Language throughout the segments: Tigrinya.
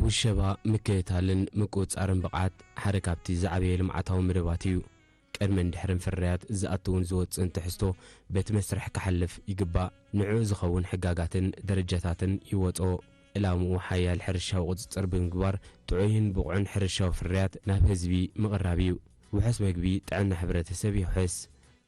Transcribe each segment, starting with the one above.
ውሸባ ምክትታልን ምቁጽጻርን ብቕዓት ሓደ ካብቲ ዝዓበየ ልምዓታዊ መደባት እዩ። ቅድምን ድሕርን ፍርያት ዝኣትውን ዝወጽእን ትሕዝቶ በቲ መስርሕ ክሓልፍ ይግባእ። ንዕኡ ዝኸውን ሕጋጋትን ደረጃታትን ይወጾ። ዕላምኡ ሓያል ሕርሻዊ ቁጽጽር ብምግባር ጥዑይን ብቑዕን ሕርሻዊ ፍርያት ናብ ህዝቢ ምቕራብ እዩ። ውሑስ መግቢ ጥዕና ሕብረተሰብ የውሕስ።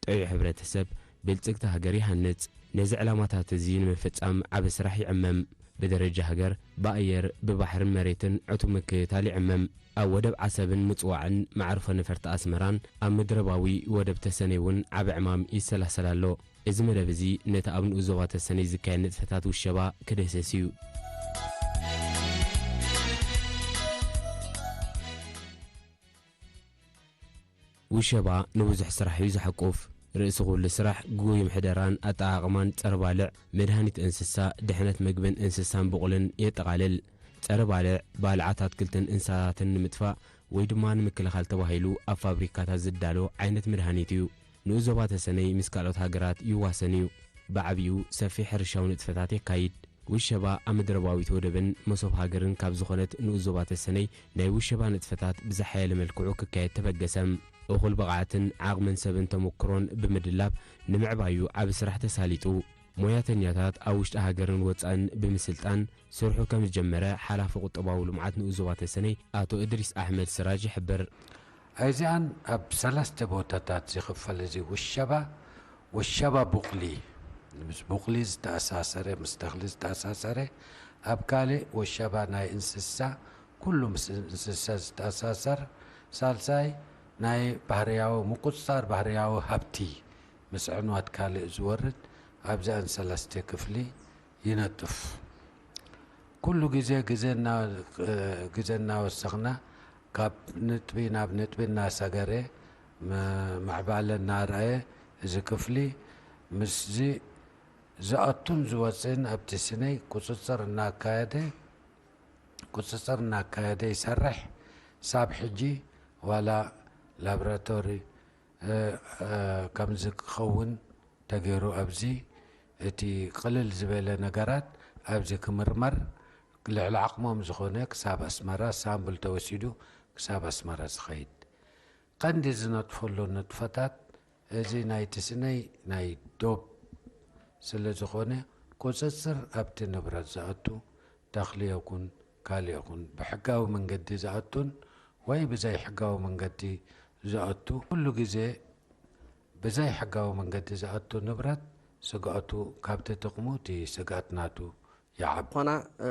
ጥዑይ ሕብረተሰብ ብልጽግቲ ሃገር ይሃንጽ። ነዚ ዕላማታት እዚ ንምፍጻም ዓቢ ስራሕ ይዕመም። ብደረጃ ሃገር ብኣየር ብባሕርን መሬትን ዕቱብ ምክትታል ይዕመም። ኣብ ወደብ ዓሰብን ምጽዋዕን መዕርፎ ነፈርቲ ኣስመራን ኣብ ምድረባዊ ወደብ ተሰነይ እውን ዓቢ ዕማም ይሰላሰል ኣሎ። እዚ መደብ እዚ ነቲ ኣብ ንኡስ ዞባ ተሰነይ ዝካየድ ንጥፈታት ውሸባ ክድህስስ እዩ። ውሸባ ንብዙሕ ስራሕ እዩ ዝሕቁፍ። ርእሲ ኩሉ ስራሕ ግጉይ ምሕደራን ኣጠቓቕማን ጸረ ባልዕ፣ መድሃኒት እንስሳ፣ ድሕነት መግብን እንስሳን ብቑልን የጠቓልል። ጸረ ባልዕ ባልዓት ኣትክልትን እንስሳታትን ንምጥፋእ ወይ ድማ ንምክልኻል ተባሂሉ ኣብ ፋብሪካታት ዝዳሎ ዓይነት መድሃኒት እዩ። ንኡስ ዞባ ተሰነይ ምስ ካልኦት ሃገራት ይዋሰን እዩ። ብዓቢኡ ሰፊሕ ሕርሻዊ ንጥፈታት የካይድ። ውሸባ ኣብ ምድረባዊት ወደብን መሶብ ሃገርን ካብ ዝኾነት ንኡስ ዞባ ተሰነይ ናይ ውሸባ ንጥፈታት ብዝሓየለ መልክዑ ክካየድ ተበገሰም። እኹል ብቕዓትን ዓቕምን ሰብን ተመክሮን ብምድላብ ንምዕባዩ ዓቢ ስራሕ ተሳሊጡ። ሞያተኛታት ኣብ ውሽጢ ሃገርን ወጻእን ብምስልጣን ስርሑ ከም ዝጀመረ ሓላፊ ቁጠባዊ ልምዓት ንኡስ ዞባ ተሰነይ ኣቶ እድሪስ ኣሕመድ ስራጅ ይሕብር። እዚኣን ኣብ ሰለስተ ቦታታት ዝኽፈል እዚ ውሸባ፣ ውሸባ ቡቕሊ፣ ምስ ቡቕሊ ዝተኣሳሰረ፣ ምስ ተኽሊ ዝተኣሳሰረ፣ ኣብ ካልእ ውሸባ ናይ እንስሳ፣ ኩሉ ምስ እንስሳ ዝተኣሳሰር፣ ሳልሳይ ናይ ባህርያዊ፣ ምቁጽጻር ባህርያዊ ሃብቲ፣ ምስ ዕንዋት ካልእ ዝወርድ፣ ኣብዚኣን ሰለስተ ክፍሊ ይነጥፍ። ኩሉ ግዜ ግዜ እና-፣ ግዜ እናወሰኽና ካብ ነጥቢ ናብ ነጥቢ እናሰገረ ም-፣ ምዕባለ እናርኣየ እዚ ክፍሊ ምስዚ ዝኣቱን ዝወፅእን ኣብቲ ስነይ ቁፅፅር እናካየደ፣ ቁፅፅር እናካየደ ይሰርሕ። ሳብ ሕጂ ዋላ ላብራቶሪ፣ እ፣ እ፣ ከምዚ ክኸውን ተገይሩ ኣብዚ እቲ ቅልል ዝበለ ነገራት ኣብዚ ክምርመር ልዕሊ ዓቕሞም ዝኾነ ክሳብ ኣስመራ ሳምፕል ተወሲዱ ክሳብ ኣስመራ ዝኸይድ። ቀንዲ ዝነጥፈሉ ንጥፈታት እዚ ናይቲ ስነይ ናይ ዶብ ስለ ዝኾነ ቁጽጽር ኣብቲ ንብረት ዝኣቱ ተኽሊ ይኹን ካልእ ይኹን ብሕጋዊ መንገዲ ዝኣቱን ወይ ብዘይ ሕጋዊ መንገዲ ዝኣቱ ኩሉ ግዜ ብዘይ ሕጋዊ መንገዲ ዝኣቱ ንብረት ስግኣቱ ካብቲ ጥቕሙ እቲ ስግኣት ናቱ ይዓቢ። ዝኾና፣ እ፣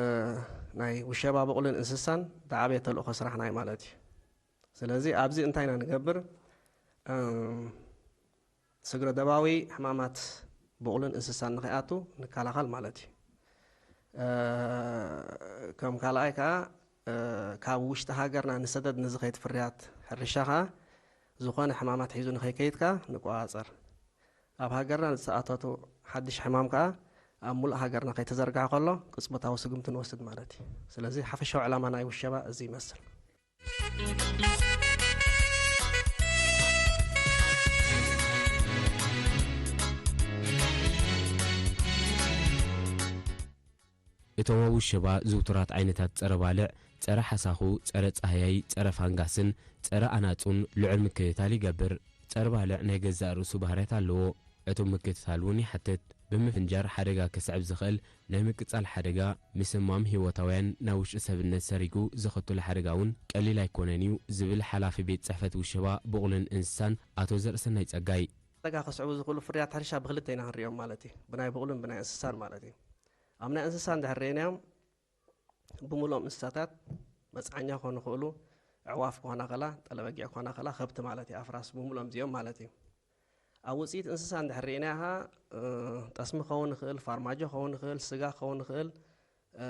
ናይ ውሸባ ብቑልን እንስሳን ዝዓበየ ተልእኾ ስራሕና እዩ ማለት እዩ። ስለዚ ኣብዚ እንታይ ኢና ንገብር? እም፣ ስግረ ደባዊ ሕማማት ብቑልን እንስሳን ንኸይኣቱ ንከላኸል ማለት እዩ። እ፣ ከም ካልኣይ ከኣ፣ እ፣ ካብ ውሽጢ ሃገርና ንሰደድ ንዝኸይድ ፍርያት ሕርሻ ከኣ ዝኾነ ሕማማት ሒዙ ንኸይከይድ ከኣ ንቆጻጸር። ኣብ ሃገርና ዝተኣታቶ ሓድሽ ሕማም ከኣ ኣብ ሙሉእ ሃገርና ከይተዘርግሐ ከሎ ቅጽበታዊ ስጉምቲ ንወስድ ማለት እዩ። ስለዚ ሓፈሻዊ ዕላማ ናይ ውሸባ እዚ ይመስል። እቶም ኣብ ውሸባ ዝውቱራት ዓይነታት ጸረ ባልዕ፣ ጸረ ሓሳኹ፣ ጸረ ጻህያይ፣ ጸረ ፋንጋስን ጸረ ኣናጹን ልዑል ምክትታል ይገብር። ጸረ ባልዕ ናይ ገዛእ ርእሱ ባህርያት ኣለዎ። ዕቱብ ምክትታል እውን ይሓትት። ብምፍንጃር ሓደጋ ከስዕብ ዝኽእል ናይ ምቅጻል ሓደጋ፣ ምስማም ህይወታውያን ናብ ውሽጢ ሰብነት ሰሪጉ ዘኸትሎ ሓደጋ እውን ቀሊል ኣይኮነን እዩ ዝብል ሓላፊ ቤት ጽሕፈት ውሸባ ብቑልን እንስሳን ኣቶ ዘርእሰናይ ጸጋይ። ሓደጋ ከስዕቡ ዝኽእሉ ፍርያት ሕርሻ ብኽልተ ኢና ክንሪኦም ማለት እዩ፣ ብናይ ብቑልን ብናይ እንስሳን ማለት እዩ። ኣብ ናይ እንስሳ እንድሕር ርኢናዮም፣ ብምሉኦም እንስሳታት መጽዓኛ ክኾኑ ይኽእሉ፣ ኣዕዋፍ ክኾና ከላ፣ ጠለበጊዕ ክኾና ከላ፣ ከብቲ ማለት እዩ፣ ኣፍራስ ብምሉኦም እዚኦም ማለት እዩ። ኣብ ውጽኢት እንስሳ እንድሕር ርኢናዮ ኸኣ፣ እ፣ ጠስሚ ክኸውን ይኽእል፣ ፋርማጆ ክኸውን ይኽእል፣ ስጋ ክኸውን ይኽእል፣ እ፣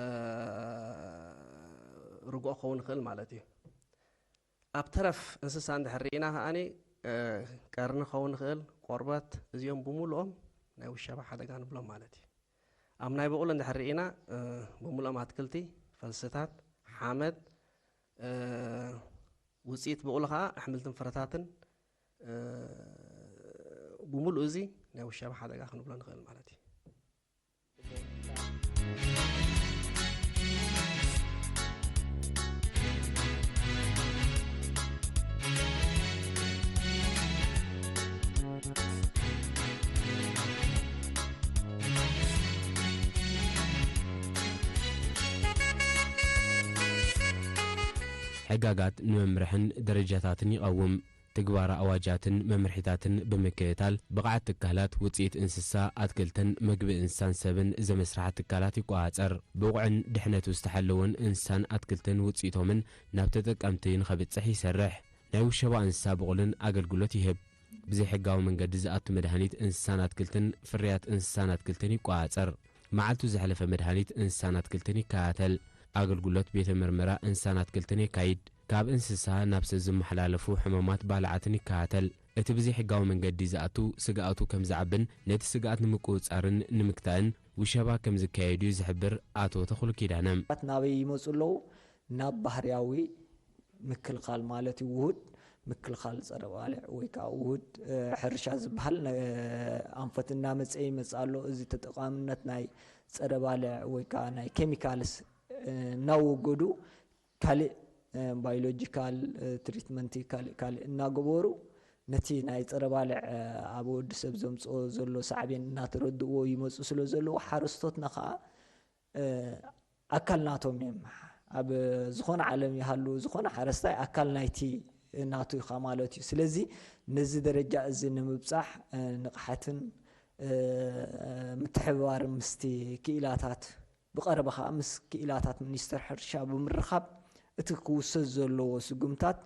ርግኦ ክኸውን ይኽእል ማለት እዩ። ኣብ ተረፍ እንስሳ እንድሕር ርኢና ከኣኒ፣ እ፣ ቀርኒ ክኸውን ይኽእል፣ ቆርበት፣ እዚኦም ብምሉኦም ናይ ውሸባ ሓደጋ ንብሎም ማለት እዩ። ኣብ ናይ ብቑል እንድሕር ርኢና፣ እ፣ ብምሉኦም ኣትክልቲ፣ ፈልስታት፣ ሓመድ፣ እ፣ ውጽኢት ብቑል ከኣ ኣሕምልትን ፍረታትን፣ እ፣ ብምሉእ እዚ ናይ ውሸባ ሓደጋ ክንብሎ ንኽእል ማለት እዩ። ሕጋጋት ንመምርሕን ደረጃታትን ይቐውም። ትግባረ ኣዋጃትን መምርሒታትን ብምክትታል፣ ብቕዓት ትካላት ውፅኢት እንስሳ፣ ኣትክልትን መግቢ እንስሳን ሰብን ዘመስርሓ ትካላት ይቆፃፀር። ብቑዕን ድሕነቱ ዝተሓለወን እንስሳን ኣትክልትን ውፅኢቶምን ናብ ተጠቀምቲ ንኸብፅሕ ይሰርሕ። ናይ ውሸባ እንስሳ ብቑልን ኣገልግሎት ይህብ። ብዘይሕጋዊ መንገዲ ዝኣቱ መድሃኒት እንስሳን ኣትክልትን ፍርያት እንስሳን ኣትክልትን ይቆፃፀር። መዓልቱ ዘሕለፈ መድሃኒት እንስሳን ኣትክልትን ይከታተል። ኣገልግሎት ቤተ መርመራ እንስሳን ኣትክልትን የካይድ። ካብ እንስሳ ናብ ሰብ ዝመሓላለፉ ሕማማት ባልዓትን ይከታተል። እቲ ብዘይሕጋዊ መንገዲ ዝኣቱ ስግኣቱ ከም ዝዓብን ነቲ ስግኣት ንምቁፅፃርን ንምግታእን ውሸባ ከም ዝካየድ እዩ ዝሕብር ኣቶ ተኽሉ ኪዳነ። ናበይ ይመፁ ኣለዉ? ናብ ባህርያዊ ምክልኻል ማለት እዩ። ውሁድ ምክልኻል ፀረ ባልዕ ወይ ከዓ ውሁድ ሕርሻ ዝበሃል ኣንፈት እናመፀ ይመፅ ኣሎ። እዚ ተጠቃምነት ናይ ፀረ ባልዕ ወይ ከዓ ናይ ኬሚካልስ እናወገዱ ካልእ ባዮሎጂካል ትሪትመንት ካልእ ካልእ እናገበሩ ነቲ ናይ ፀረ ባልዕ ኣብ ወዲ ሰብ ዘምፅኦ ዘሎ ሳዕቤን እናተረድእዎ ይመፁ ስለ ዘለዉ ሓረስቶትና ከዓ ኣካል ናቶም እዮም። ኣብ ዝኾነ ዓለም ይሃሉ ዝኾነ ሓረስታይ ኣካል ናይቲ ናቱ ኢኻ ማለት እዩ። ስለዚ ነዚ ደረጃ እዚ ንምብፃሕ ንቕሓትን ምትሕብባርን ምስቲ ክኢላታት ብቐረባ ከዓ ምስ ክኢላታት ሚኒስቴር ሕርሻ ብምርኻብ እቲ ክውሰድ ዘለዎ ስጉምታት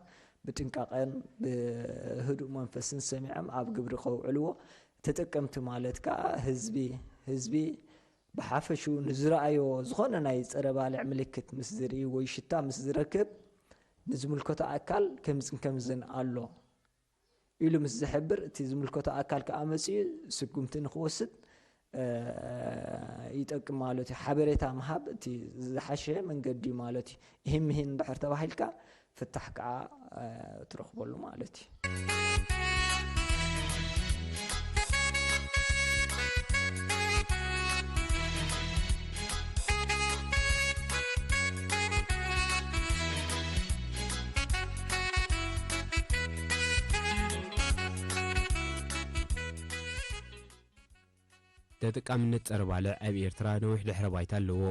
ብጥንቃቐን ብህዱእ መንፈስን ሰሚዖም ኣብ ግብሪ ከውዕልዎ ተጠቀምቲ ማለት ከዓ ህዝቢ ህዝቢ ብሓፈሽኡ ንዝረኣዮ ዝኾነ ናይ ፀረ ባልዕ ምልክት ምስ ዝርኢ ወይ ሽታ ምስ ዝረክብ ንዝምልከቶ ኣካል ከምዝን ከምዝን ኣሎ ኢሉ ምስ ዝሕብር እቲ ዝምልከቶ ኣካል ከዓ መፅኡ ስጉምቲ ንክወስድ ይጠቅም ማለት እዩ። ሓበሬታ ምሃብ እቲ ዝሓሸ መንገዲ እዩ ማለት እዩ። ይህን ምሂን እንድሕር ተባሂልካ ፍታሕ ከዓ ትረኽበሉ ማለት እዩ። ተጠቃምነት ጸረ ባልዕ ኣብ ኤርትራ ነዊሕ ድሕረ ባይታ ኣለዎ።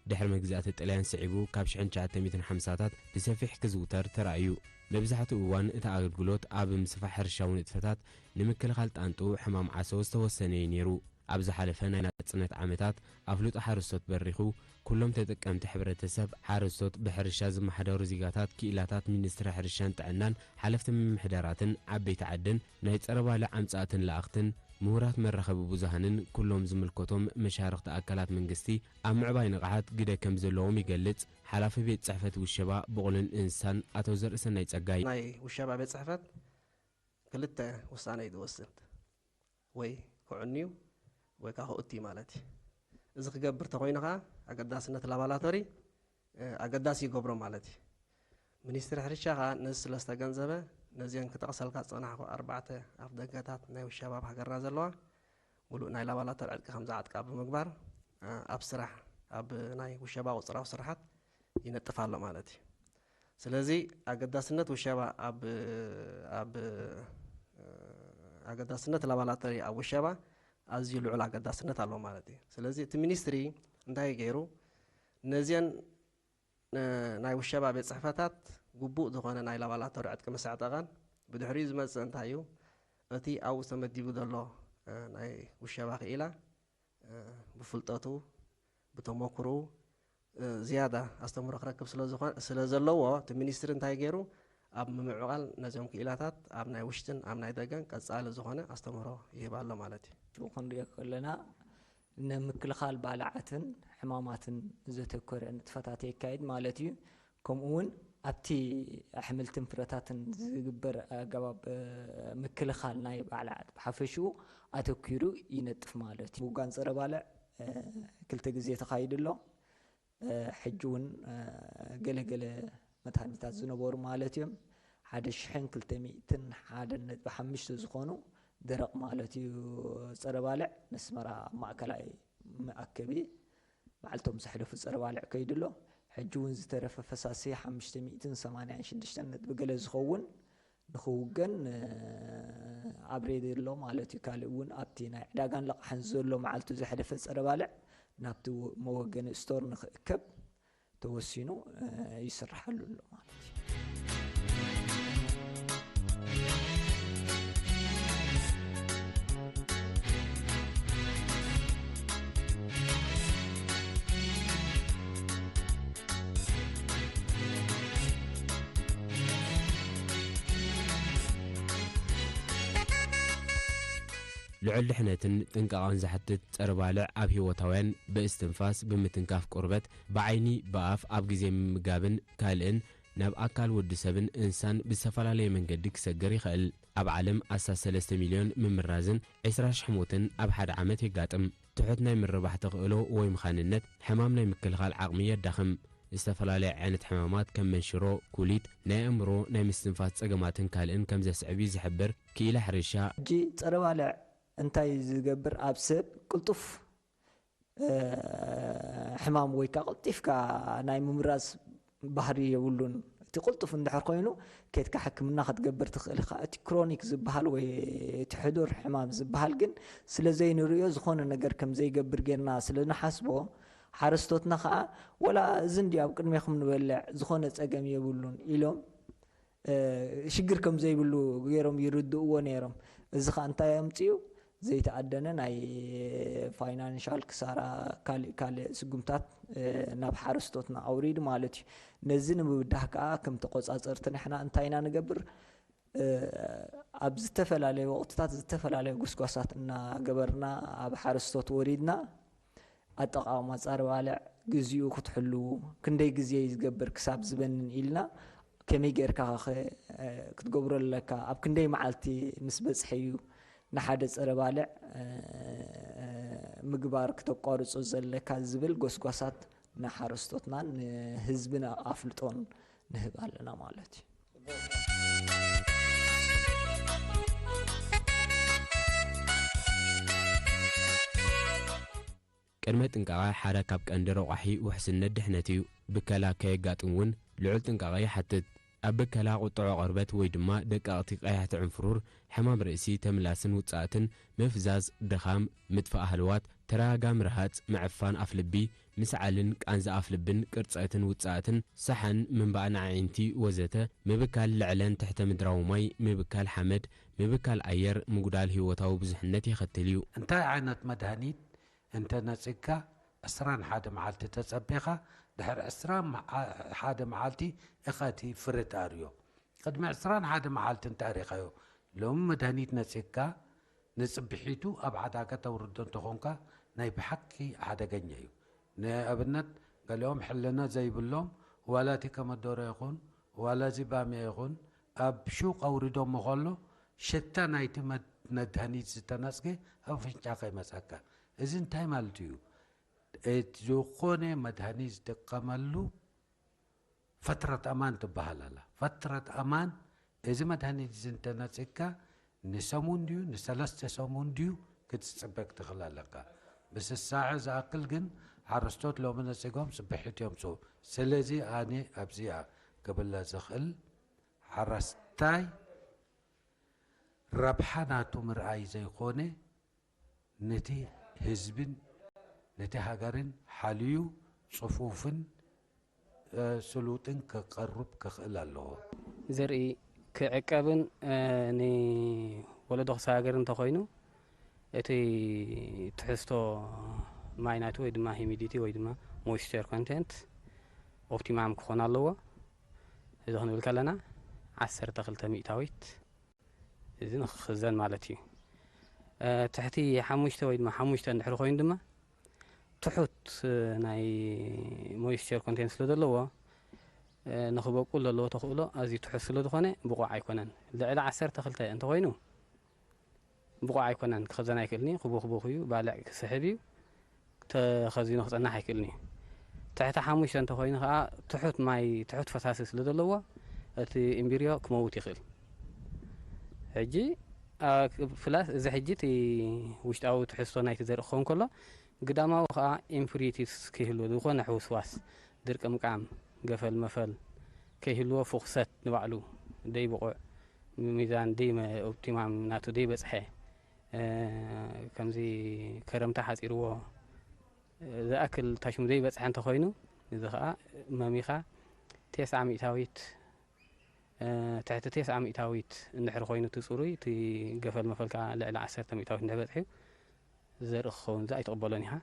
ድሕሪ መግዛእቲ ጥልያን ስዒቡ፣ ካብ ሽሕን ትሽዓተ ሚእትን ሓምሳታት ብሰፊሕ ክዝውተር ተራእዩ። መብዛሕትኡ እዋን እቲ ኣገልግሎት ኣብ ምስፋሕ ሕርሻዊ ንጥፈታት ንምክልኻል ጣንጡ ሕማም ዓሶ ዝተወሰነ እዩ ነይሩ። ኣብ ዝሓለፈ ናይ ናጽነት ዓመታት፣ ኣፍልጦ ሓረስቶት በሪኹ፣ ኩሎም ተጠቀምቲ ሕብረተሰብ፣ ሓረስቶት፣ ብሕርሻ ዝመሓደሩ ዜጋታት፣ ክኢላታት ሚኒስትሪ ሕርሻን ጥዕናን፣ ሓለፍቲ ምምሕዳራትን ዓበይቲ ዓድን ናይ ጸረ ባልዕ ኣምጻእትን ለኣኽትን፣ ምሁራት መራኸቢ ብዙሃንን ኩሎም ዝምልከቶም መሻርኽቲ ኣካላት መንግስቲ ኣብ ምዕባይ ንቕሓት ግደ ከም ዘለዎም ይገልጽ ሓላፊ ቤት ጽሕፈት ውሸባ ብቑልን እንስሳን ኣቶ ዘርእሰናይ ጸጋይ። ናይ ውሸባ ቤት ጽሕፈት ክልተ ውሳነ እዩ ዝወስድ። ወይ ክዕንዩ ወይ ከዓ ክእቱ ማለት እዩ። እዚ ክገብር ተኾይኑ ከዓ ኣገዳስነት ላባላቶሪ ኣገዳሲ ይገብሮ ማለት እዩ። ሚኒስትሪ ሕርሻ ከዓ ነዚ ስለ ዝተገንዘበ ነዚአን ክጠቕሰልካ ዝፀናሕኩ ኣርባዕተ ኣፍ ደገታት ናይ ውሸባ ኣብ ሃገርና ዘለዋ ሙሉእ ናይ ላባላቶሪ ዕጥቂ ከም ዝዓጥቃ ብምግባር ኣብ ስራሕ ኣብ ናይ ውሸባ ቁፅራዊ ስራሓት ይነጥፍ ኣሎ ማለት እዩ። ስለዚ ኣገዳስነት ውሸባ ኣብ ኣብ ኣገዳስነት ላባላቶሪ ኣብ ውሸባ ኣዝዩ ልዑል ኣገዳስነት ኣለዎ ማለት እዩ። ስለዚ እቲ ሚኒስትሪ እንታይ ገይሩ ነዚአን ናይ ውሸባ ቤት ፅሕፈታት ግቡእ ዝኾነ ናይ ላባላቶሪ ዕጥቂ ምስ ኣዕጠቐን ብድሕሪኡ ዝመፅእ እንታይ እዩ? እቲ ኣብኡ ተመዲቡ ዘሎ ናይ ውሸባ ክኢላ ብፍልጠቱ ብተመክርኡ ዝያዳ ኣስተምህሮ ክረክብ ስለ ዘለዎ እቲ ሚኒስትሪ እንታይ ገይሩ ኣብ ምምዕቓል ነዚኦም ክኢላታት ኣብ ናይ ውሽጥን ኣብ ናይ ደገን ቀፃሊ ዝኾነ ኣስተምህሮ ይህብ ኣሎ ማለት እዩ። ክንሪኦ ከለና ንምክልኻል ባልዓትን ሕማማትን ዘተኮረ ንጥፈታት የካይድ ማለት እዩ። ከምኡ እውን ኣብቲ ኣሕምልትን ፍረታትን ዝግበር ኣገባብ ምክልኻል ናይ ባልዓት ብሓፈሽኡ ኣተኪሩ ይነጥፍ ማለት እዩ። ምውጋን ፀረ ባልዕ ክልተ ግዜ ተኻይዱ ኣሎ። ሕጂ እውን ገለገለ መድሃኒታት ዝነበሩ ማለት እዮም ሓደ ሽሕን ክልተ ሚእትን ሓደን ነጥቢ ሓሙሽተ ዝኾኑ ደረቕ ማለት እዩ ፀረ ባልዕ ነስመራ ኣብ ማእከላይ መኣከቢ መዓልቶም ዘሕለፉ ፀረ ባልዕ ከይዱ ኣሎ። ሕጂ እውን ዝተረፈ ፈሳሲ ሓሙሽተ ሚእትን ሰማንያን ሽዱሽተን ነጥቢ ገለ ዝኸውን ንኽውገን ኣብ ሬዲ ኣሎ ማለት እዩ። ካልእ እውን ኣብቲ ናይ ዕዳጋን ለቕሓን ዘሎ መዓልቱ ዘሕለፈ ፀረ ባልዕ ናብቲ መወገኒ ስቶር ንኽእከብ ተወሲኑ ይስርሓሉ ኣሎ ማለት እዩ። ልዑል ድሕነትን ጥንቃቐን ዝሓትት ጸረ ባልዕ ኣብ ህይወታውያን ብእስትንፋስ፣ ብምትንካፍ ቆርበት፣ ብዓይኒ፣ ብኣፍ፣ ኣብ ግዜ ምምጋብን ካልእን ናብ ኣካል ወዲ ሰብን እንስሳን ብዝተፈላለየ መንገዲ ክሰግር ይኽእል። ኣብ ዓለም ኣስታት ሰለስተ ሚልዮን ምምራዝን ዕስራ ሽሕ ሞትን ኣብ ሓደ ዓመት የጋጥም። ትሑት ናይ ምርባሕ ተኽእሎ ወይ ምኻንነት ሕማም ናይ ምክልኻል ዓቕሚ የዳኽም። ዝተፈላለየ ዓይነት ሕማማት ከም መንሽሮ፣ ኩሊት፣ ናይ ኣእምሮ፣ ናይ ምስትንፋስ ጸገማትን ካልእን ከም ዘስዕብ እዩ ዝሕብር ክኢላ ሕርሻ። ሕጂ ጸረ ባልዕ እንታይ ዝገብር ኣብ ሰብ ቅልጡፍ ሕማም ወይ ከዓ ቀልጢፍካ ናይ ምምራዝ ባህሪ የብሉን። እቲ ቅልጡፍ እንድሕር ኮይኑ ኬድካ ሕክምና ክትገብር ትኽእል ኢኻ። እቲ ክሮኒክ ዝበሃል ወይ እቲ ሕዱር ሕማም ዝበሃል ግን ስለ ዘይንርእዮ ዝኾነ ነገር ከም ዘይገብር ጌርና ስለ ንሓስቦ ሓረስቶትና ከዓ ወላ እዚ እንዲ ኣብ ቅድሜኹም ንበልዕ ዝኾነ ጸገም የብሉን ኢሎም ሽግር ከም ዘይብሉ ገይሮም ይርድእዎ ነይሮም። እዚ ከዓ እንታይ ኣምፅኡ? ዘይተኣደነ ናይ ፋይናንሻል ክሳራ ካልእ ካልእ ስጉምታት ናብ ሓረስቶትና ኣውሪዱ ማለት እዩ። ነዚ ንምብዳህ ከዓ ከም ተቆፃፀርቲ ንሕና እንታይ ኢና ንገብር? ኣብ ዝተፈላለዩ ወቅትታት ዝተፈላለዩ ጎስጓሳት እናገበርና ኣብ ሓረስቶት ወሪድና ኣጠቃቅማ ፃር ባልዕ ግዚኡ ክትሕልዉ ክንደይ ግዜ እዩ ዝገብር ክሳብ ዝበንን ኢልና ከመይ ጌርካ ክትገብሮ ኣለካ ኣብ ክንደይ መዓልቲ ምስ በፅሐ እዩ ንሓደ ፀረ ባልዕ ምግባር ክተቋርፆ ዘለካ ዝብል ጎስጓሳት ንሓረስቶትናን ንህዝብን ኣፍልጦን ንህብ ኣለና ማለት እዩ። ቅድመ ጥንቃቐ ሓደ ካብ ቀንዲ ረቋሒ ውሕስነት ድሕነት እዩ። ብከላ ከየጋጥም እውን ልዑል ጥንቃቐ ይሓትት። ኣብ ብከላ ቁጥዖ ቆርበት ወይ ድማ ደቀቕቲ ቀያሕቲ ዕንፍሩር፣ ሕማም ርእሲ፣ ተምላስን ውጻእትን፣ ምፍዛዝ፣ ድኻም፣ ምጥፋእ ሃለዋት፣ ተረጋጋሚ ርሃጽ፣ ምዕፋን ኣፍልቢ፣ ምስዓልን ቃንዛ ኣፍልብን፣ ቅርጸትን ውጻእትን፣ ሰሓን፣ ምንባዕን ኣዒንቲ ወዘተ፣ ምብካል ልዕለን ትሕተ ምድራዊ ማይ፣ ምብካል ሓመድ፣ ምብካል ኣየር፣ ምጉዳል ህይወታዊ ብዙሕነት የኸትል እዩ። እንታይ ዓይነት መድሃኒት እንተ ነጺግካ ዕስራን ሓደ መዓልቲ ተጸቢኻ ድሕሪ ዕስራን ሓደ መዓልቲ ኢኻ እቲ ፍረ ትኣርዮ። ቅድሚ ዕስራን ሓደ መዓልቲ እንተ ኣሪኻዮ ሎሚ መድሃኒት ነጺግካ ንጽብሒቱ ኣብ ዕዳጋ ተውርዶ እንተኾንካ ናይ ብሓቂ ሓደገኛ እዩ። ንኣብነት ገሊኦም ሕልና ዘይብሎም ዋላ እቲ ከመዶሮ ይኹን ዋላ እዚ ባምያ ይኹን ኣብ ሹቕ ኣውሪዶሞ ከሎ ሽታ ናይቲ መድሃኒት ዝተነጽገ ኣብ ኣፍንጫኻ ይመጸካ። እዚ እንታይ ማለት እዩ? ዝኾነ መድሃኒት ዝጥቀመሉ ፈትረት ኣማን ትበሃል ኣላ። ፈትረት ኣማን እዚ መድሃኒት እዚ እንተነጺግካ ንሰሙን ድዩ ንሰለስተ ሰሙን ድዩ ክትጽበ ክትኽእል ኣለካ። ብስሳዐ ዝኣክል ግን ሓረስቶት ሎሚ ነጺጎም ጽብሒት የምጽኡ። ስለዚ ኣነ ኣብዚኣ ክብለ ዝኽእል ሓረስታይ ረብሓ ናቱ ምርኣይ ዘይኮነ ነቲ ህዝብን ነቲ ሃገርን ሓልዩ ጽፉፍን ስሉጥን ክቐርብ ክኽእል ኣለዎ። ዘርኢ ክዕቀብን ንወለዶ ክሰጋገር እንተኾይኑ እቲ ትሕዝቶ ማይ ናቱ ወይ ድማ ሂሚዲቲ ወይ ድማ ሞይስቸር ኮንቴንት ኦፕቲማም ክኾን ኣለዎ። እዚ ክንብል ከለና ዓሰርተ ክልተ ሚእታዊት እዚ ንክኽዘን ማለት እዩ። ትሕቲ ሓሙሽተ ወይ ድማ ሓሙሽተ እንድሕር ኮይኑ ድማ ትሑት ናይ ሞይስቸር ኮንቴንት ስለ ዘለዎ ንክበቁል ዘለዎ ተኽእሎ ኣዝዩ ትሑት ስለ ዝኾነ ብቑዕ ኣይኮነን። ልዕሊ ዓሰርተ ክልተ እንተኾይኑ ብቑዕ ኣይኮነን፣ ክኽዘን ኣይክእልን እዩ። ክቡኽቡኽ እዩ፣ ባልዕ ክስሕብ እዩ። ተኸዚኑ ክጸንሕ ኣይክእልን እዩ። ትሕቲ ሓሙሽተ እንተኾይኑ ከዓ ትሑት ማይ ትሑት ፈሳሲ ስለ ዘለዎ እቲ እምቢርዮ ክመውት ይኽእል። ሕጂ ፕላስ እዚ ሕጂ እቲ ውሽጣዊ ትሕዝቶ ናይቲ ዘርኢ ክኸውን ከሎ ግዳማዊ ከዓ ኢምፕሪቲስ ከይህልዎ ዝኾነ ሕውስዋስ ድርቅምቃም ገፈል መፈል ከይህልዎ ፍኹሰት ንባዕሉ ደይብቑዕ ሚዛን ደይ ኦፕቲማም ናቱ ደይበፅሐ ከምዚ ከረምታ ሓፂርዎ ዝኣክል ታሽሙ ዘይበፅሐ እንተኾይኑ እዚ ኸኣ መሚኻ ተስዓ ሚእታዊት፣ እ፣ ትሕቲ ተስዓ ሚእታዊት እንድሕር ኮይኑ እቲ ጽሩይ፣ እቲ ገፈል መፈልካ ልዕሊ ዓሰርተ ሚእታዊት እንድሕር በጽሑ፣ ዘርኢ ክኸውን እዚ ኣይትቕበሎን ኢኻ።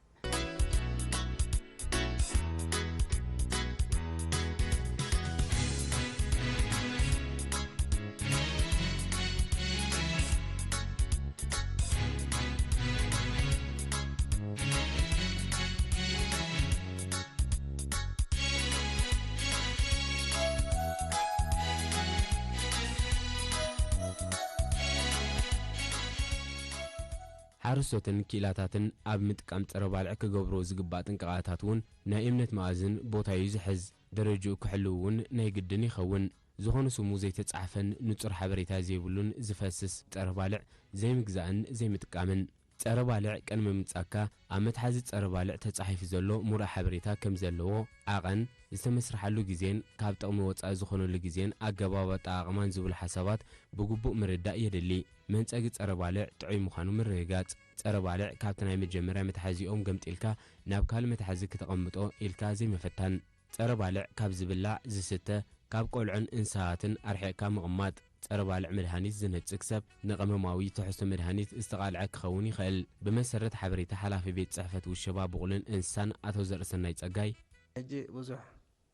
ሓረስቶትን ክኢላታትን ኣብ ምጥቃም ጸረ ባልዕ ክገብርዎ ዝግባእ ጥንቃቐታት እውን ናይ እምነት መኣዝን ቦታ እዩ ዝሕዝ። ደረጅኡ ክሕልው እውን ናይ ግድን ይኸውን። ዝኾነ ስሙ ዘይተጻሕፈን ንጹር ሓበሬታ ዘይብሉን ዝፈስስ ጸረ ባልዕ ዘይምግዛእን ዘይምጥቃምን። ጸረ ባልዕ ቅድሚ ምምጻእካ ኣብ መትሓዚ ጸረ ባልዕ ተጻሒፉ ዘሎ ሙሉእ ሓበሬታ ከም ዘለዎ፣ ዓቐን፣ ዝተመስርሓሉ ግዜን ካብ ጥቕሚ ወጻኢ ዝኾነሉ ግዜን ኣገባብ ኣጠቓቕማን ዝብሉ ሓሳባት ብግቡእ ምርዳእ የድሊ። መንጸጊ ጸረ ባልዕ ጥዑይ ምዃኑ ምርግጋጽ። ጸረ ባልዕ ካብቲ ናይ መጀመርያ መትሓዚኦም ገምጢልካ ናብ ካልእ መትሓዚ ክተቐምጦ ኢልካ ዘይምፍታን። ጸረ ባልዕ ካብ ዝብላዕ፣ ዝስተ፣ ካብ ቆልዑን እንስሳትን ኣርሒቕካ ምቕማጥ። ጸረ ባልዕ መድሃኒት ዝነጽግ ሰብ ንቐመማዊ ትሕዝቶ መድሃኒት ዝተቓልዐ ክኸውን ይኽእል። ብመሰረት ሓበሬታ ሓላፊ ቤት ጽሕፈት ውሸባ ብቑልን እንስሳን ኣቶ ዘርእሰናይ ጸጋይ፣ ሕጂ ብዙሕ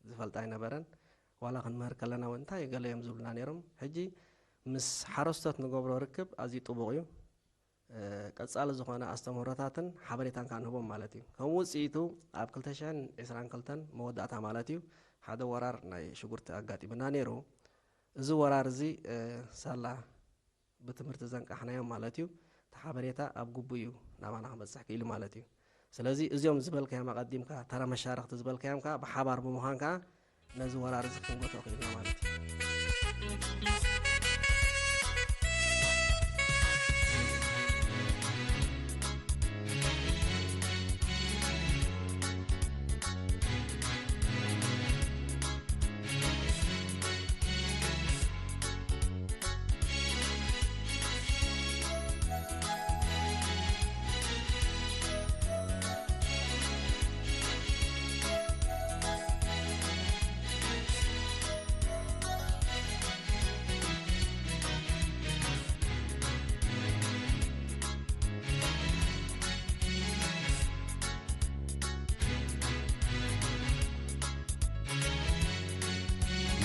ዝፈልጥ ኣይነበረን። ዋላ ክንምህር ከለና እውን እንታይ ገለ እዮም ዝብሉና ነይሮም። ሕጂ ምስ ሓረስቶት ንገብሮ ርክብ ኣዝዩ ጥቡቕ እዩ። እ፣ ቀጻሊ ዝኾነ ኣስተምህሮታትን ሓበሬታን ከኣ ንህቦም ማለት እዩ። ከም ውጽኢቱ ኣብ ክልተ ሽሕን ዕስራን ክልተን መወዳእታ ማለት እዩ፣ ሓደ ወራር ናይ ሽጉርቲ ኣጋጢሙና ነይሩ። እዚ ወራር እዚ፣ እ፣ ሳላ ብትምህርቲ ዘንቃሕናዮም ማለት እዩ፣ እቲ ሓበሬታ ኣብ ግቡእ እዩ ናባና ክበጽሕ ክኢሉ ማለት እዩ። ስለዚ እዚኦም ዝበልካዮም ኣቐዲምካ፣ ተራ መሻርኽቲ ዝበልካዮም ከኣ ብሓባር ብምዃን ከኣ ነዚ ወራር እዚ ክንጎቶ ክኢልና ማለት እዩ።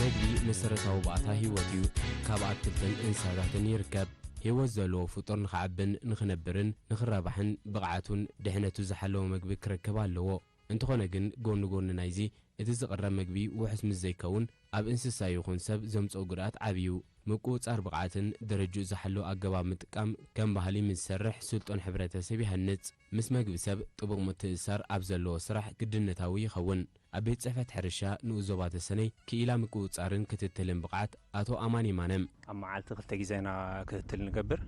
መግቢ መሰረታዊ ባእታ ህይወት እዩ። ካብ ኣትክልትን እንስሳታትን ይርከብ። ህይወት ዘለዎ ፍጡር ንኽዓብን ንኽነብርን ንኽራባሕን ብቕዓቱን ድሕነቱ ዝሓለወ መግቢ ክረክብ ኣለዎ። እንተኾነ ግን፣ ጎኒ ጎኒ ናይዚ፣ እቲ ዝቕረብ መግቢ ውሑስ ምስ ዘይከውን፣ ኣብ እንስሳ ይኹን ሰብ ዘምጽኦ ጉድኣት ዓቢ እዩ። ምቁጽጻር ብቕዓትን ደረጅኡ ዝሓለወ ኣገባብ ምጥቃም ከም ባህሊ ምስ ዝሰርሕ ስልጡን ሕብረተሰብ ይሃንጽ። ምስ መግቢ ሰብ ጥቡቕ ምትእስሳር ኣብ ዘለዎ ስራሕ ግድነታዊ ይኸውን። ኣብ ቤት ጽሕፈት ሕርሻ ንኡስ ዞባ ተሰነይ ክኢላ ምቁጽጻርን ክትትልን ብቕዓት ኣቶ ኣማን የማነ። ኣብ መዓልቲ ክልተ ግዜ ኢና ክትትል ንገብር።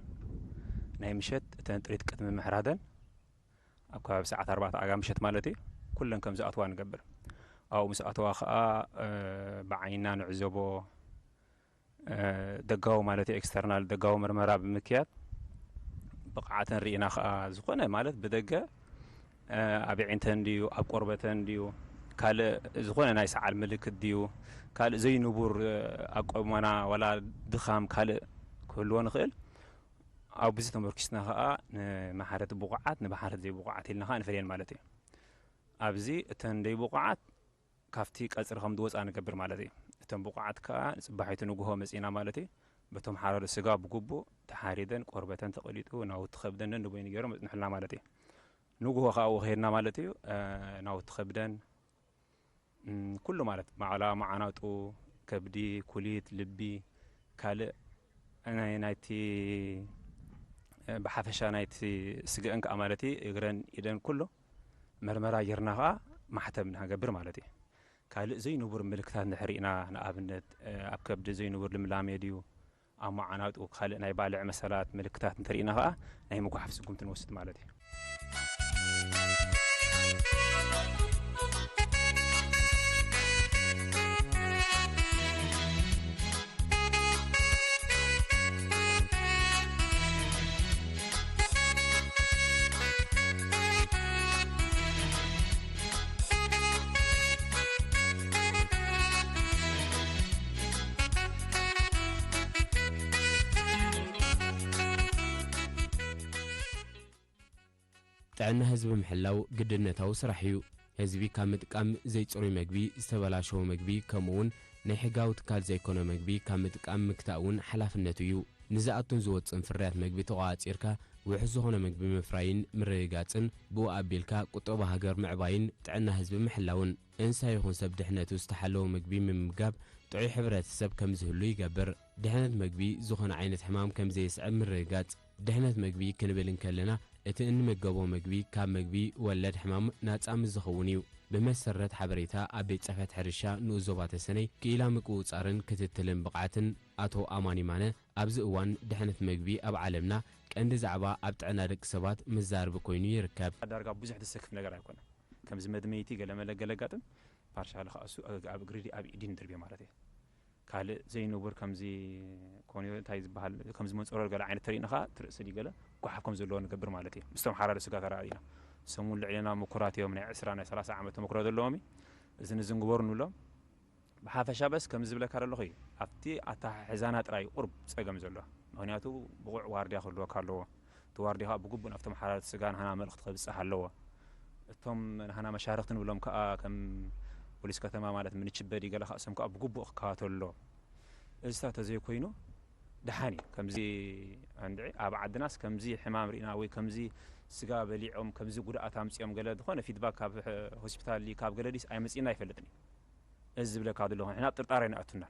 ናይ ምሸት እተን ጥሪት ቅድሚ ምሕራደን ኣብ ከባቢ ሰዓት ኣርባዕተ ኣጋ ምሸት ማለት እዩ፣ ኩለን ከም ዝኣትዋ ንገብር። ኣብኡ ምስ ኣተዋ ኸኣ፣ እ፣ ብዓይንና ንዕዘቦ፣ እ፣ ደጋዊ ማለት እዩ፣ ኤክስተርናል ደጋዊ ምርመራ ብምክያድ ብቕዓተን ርኢና ኸኣ ዝኾነ ማለት ብደገ፣ እ፣ ኣብ ኣዒንተን ድዩ፣ ኣብ ቆርበተን ድዩ፣ ካልእ ዝኾነ ናይ ሰዓል ምልክት ድዩ፣ ካልእ ዘይንቡር፣ እ፣ ኣቆመና ዋላ ድኻም ካልእ ክህልዎ ንኽእል። ኣብዚ ተመርኪስና ኸኣ ንመሓረት ብቑዓት፣ ንመሓረት ዘይብቑዓት ኢልና ኸኣ ንፈልየን ማለት እዩ። ኣብዚ እተን ደይብቑዓት ካብቲ ቀጽሪ ከም ዝወጻ ንገብር ማለት እዩ። እተን ብቑዓት ከኣ ንጽባሒቱ ንግሆ መጺና ማለት እዩ። በቶም ሓራዶ ስጋ ብግቡእ ተሓሪደን፣ ቆርበተን ተቐሊጡ፣ ናውቲ ከብደን ነንበይኑ ገይሮም መጽንሑልና ማለት እዩ። ንግሆ ከኣ ኣብኡ ከይድና ማለት እዩ፣ እ፣ ናውቲ ከብደን፣ እም፣ ኩሉ ማለት ማዕላ፣ መዓናጡ፣ ከብዲ፣ ኩሊት፣ ልቢ፣ ካልእ ናይ፣ ናይቲ፣ እ፣ ብሓፈሻ ናይቲ ስገአን ከኣ ማለት እዩ፣ እግረን፣ ኢደን ኩሉ መርመራ ጌርና ከኣ ማሕተም ንገብር ማለት እዩ። ካልእ ዘይንቡር ምልክታት እንድሕር ርኢና፣ ንኣብነት፣ እ፣ ኣብ ከብዲ ዘይንቡር ልምላሜ ድዩ፣ ኣብ መዓናጡ ካልእ ናይ ባልዕ መሰላት ምልክታት እንተርኢና ከኣ ናይ ምጉሓፍ ስጉምቲ ንወስድ ማለት እዩ። ጥዕና ህዝቢ ምሕላው ግድነታዊ ስራሕ እዩ። ህዝቢ ካብ ምጥቃም ዘይጽሩይ መግቢ፣ ዝተበላሸወ መግቢ፣ ከምኡ እውን ናይ ሕጋዊ ትካል ዘይኮነ መግቢ ካብ ምጥቃም ምግታእ እውን ሓላፍነቱ እዩ። ንዝኣቱን ዝወጽእን ፍርያት መግቢ ተቖጻጺርካ ውሑስ ዝኾነ መግቢ ምፍራይን ምርግጋጽን፣ ብኡ ኣቢልካ ቁጠባ ሃገር ምዕባይን ጥዕና ህዝቢ ምሕላውን። እንስሳ ይኹን ሰብ ድሕነቱ ዝተሓለወ መግቢ ምምጋብ ጥዑይ ሕብረተሰብ ከም ዝህሉ ይገብር። ድሕነት መግቢ ዝኾነ ዓይነት ሕማም ከም ዘየስዕብ ምርግጋጽ። ድሕነት መግቢ ክንብል እንከለና፣ እቲ እንምገቦ መግቢ ካብ መግቢ ወለድ ሕማም ናጻ ምስ ዝኸውን እዩ። ብመሰረት ሓበሬታ ኣብ ቤት ጽሕፈት ሕርሻ ንኡስ ዞባ ተሰነይ ክኢላ ምቁጽጻርን ክትትልን ብቕዓትን ኣቶ ኣማን ይማነ፣ ኣብዚ እዋን ድሕነት መግቢ ኣብ ዓለምና ቀንዲ ዛዕባ ኣብ ጥዕና ደቂ ሰባት መዛርቢ ኮይኑ ይርከብ። ዳርጋ ብዙሕ ዘሰክፍ ነገር ኣይኮነን። ከምዚ መድመይቲ ገለመለ ገለጋጥም ፓርሻል ከኣ እሱ ኣብ እግሪ ድዩ ኣብ ኢድ ድዩ ንድርብዮ ማለት እዩ። ካልእ ዘይንቡር ከምዚ ኮንዮ እንታይ ዝበሃል፣ ከምዚ መንጸሮር ገለ ዓይነት ተሪእና ከኣ ትርእሲ ድዩ ገለ ጓሓፍ ከም ዘለዎ ንገብር ማለት እዩ። ምስቶም ሓራዲ ስጋ ተራእዩና። ሰሙን ልዕልና ምኩራት እዮም፣ ናይ ዕስራ ናይ ሰላሳ ዓመት ተመክሮ ዘለዎም እዩ። እዚ ንዝንግበሩ ንብሎም። ብሓፈሻ በስ ከም ዝብለካ ዘለኹ እዩ። ኣብቲ ኣተሓሕዛና ጥራይ ቁርብ ጸገም ዘሎ። ምኽንያቱ ብቑዕ ዋርድያ ክህልወካ ኣለዎ። እቲ ዋርድያ ከኣ ብግቡእ ናብቶም ሓራዲ ስጋ ንሃና መልእኽቲ ከብጽሕ ኣለዎ። እቶም ንሃና መሻርኽቲ ንብሎም ከኣ ከም ፖሊስ ከተማ ማለት ምንችበ ድዩ ገለ ከኣ እሶም ከኣ ብግቡእ ክከታተሉ ኣለዎ። እዚታት ተዘይኮይኑ ደሓን እዩ። ከምዚ እንድዒ ኣብ ዓድናስ ከምዚ ሕማም ርኢና ወይ ከምዚ ስጋ በሊዖም ከምዚ ጉድኣት ኣምጺኦም ገለ ዝኾነ ፊድባክ ካብ ሆስፒታል ድዩ ካብ ገለ ድዩስ ኣይመጺእና ኣይፈልጥን እዩ። እዚ ዝብለካ ዘለኹ ንሕና ኣብ ጥርጣረ ኣይንኣቱና።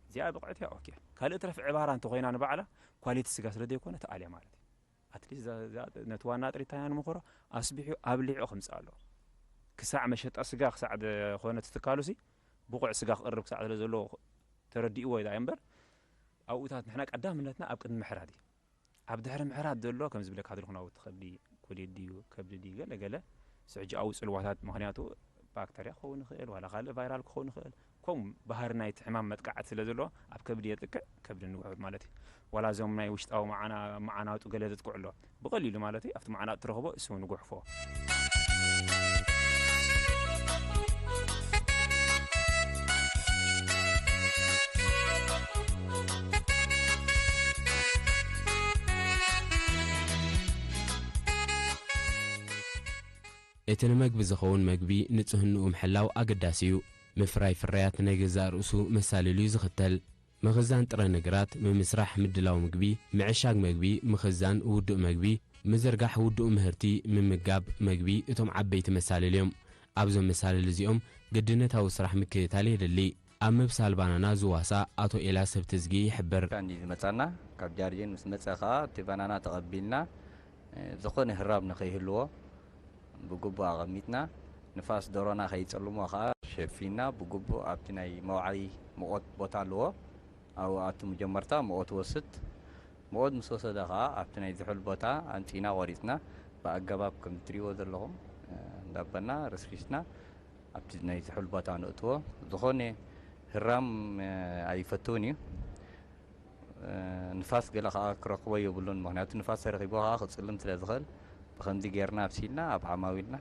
እዚኣ ብቕዕቲ እያ፣ ኦኬ። ካልእ ትረፍ ዕባራ እንተኾይና ንባዕላ ኳሊቲ ስጋ ስለ ዘይኮነ ተኣልያ ማለት እዩ። ኣትሊስት እዛ፣ እዛ ነቲ ዋና ጥሪት እንታይ ኢና ንምኽሮ? ኣስቢሑ ኣብሊዑ ክምጽእ ኣለዎ። ክሳዕ መሸጣ ስጋ ክሳዕ ዝኾነ እቲ ትካሉሲ ብቑዕ ስጋ ክቕርብ ክሳዕ ስለ ዘለዎ ተረዲእዎ እዩ እምበር ኣብኡታት ንሕና ቀዳምነትና ኣብ ቅድሚ ምሕራድ እዩ። ኣብ ድሕሪ ምሕራድ ዘሎ ከም ዝብለካ ዘለኹ ናውቲ ከብዲ ኮሌድ ድዩ ከብዲ ድዩ ገለ ገለ እሱ ሕጂ ኣብኡ ጽልዋታት ምኽንያቱ ባክተርያ ክኸውን ይኽእል ዋላ ካልእ ቫይራል ክኸውን ይኽእል። ከምኡ ባህሪ ናይቲ ሕማም መጥቃዕቲ ስለ ዘለዎ ኣብ ከብዲ የጥቅዕ፣ ከብዲ ንውሕድ ማለት እዩ። ዋላ እዞም ናይ ውሽጣዊ መዓና-፣ መዓናጡ ገለ ዘጥቅዑ ኣለዎ። ብቐሊሉ ማለት እዩ ኣብቲ መዓናጡ ትረኽቦ እሱ ንጉሕፎ። እቲ ንመግቢ ዝኸውን መግቢ ንጽህንኡ ምሕላው ኣገዳሲ እዩ። ምፍራይ ፍርያት ናይ ገዛእ ርእሱ መሳልል እዩ ዝኽተል። ምኽዛን ጥረ ነገራት፣ ምምስራሕ ምድላው ምግቢ፣ ምዕሻግ መግቢ፣ ምኽዛን ውዱእ መግቢ፣ ምዝርጋሕ ውዱእ ምህርቲ፣ ምምጋብ መግቢ እቶም ዓበይቲ መሳልል እዮም። ኣብዞም መሳልል እዚኦም ግድነታዊ ስራሕ ምክትታል የድሊ። ኣብ ምብሳል ባናና ዝዋሳእ ኣቶ ኤልያስ ህብትዝጊ ይሕብር። እንዲ ዝመጻና ካብ ጃርዲን ምስ መጸ ከኣ እቲ ባናና ተቐቢልና፣ እ፣ ዝኾነ ህራም ንኸይህልዎ ብግቡእ ኣቐሚጥና፣ ንፋስ ደሮና ከይጸልሞ ከኣ ሸፊንና ብግቡእ ኣብቲ ናይ መውዓዪ ሙቐት ቦታ ኣለዎ። ኣብኡ ኣቱ መጀመርታ ሙቐት ወስድ። ሙቐት ምስ ወሰደ ከኣ ኣብቲ ናይ ዝሑል ቦታ ኣንጺና ቆሪጽና ብኣገባብ ከም እትሪእዎ ዘለኹም፣ እ፣ እንዳበልና ረስሪስና ኣብቲ ናይ ዝሑል ቦታ ነእትዎ። ዝኾነ ህራም፣ እ፣ ኣይፈትውን እዩ። እ፣ ንፋስ ገለ ከኣ ክረኽቦ የብሉን። ምኽንያቱ ንፋስ ተረኺብዎ ከኣ ክጽልም ስለ ዝኽእል ብኸምዚ ጌርና ኣብሲልና ኣብ ዓማዊልና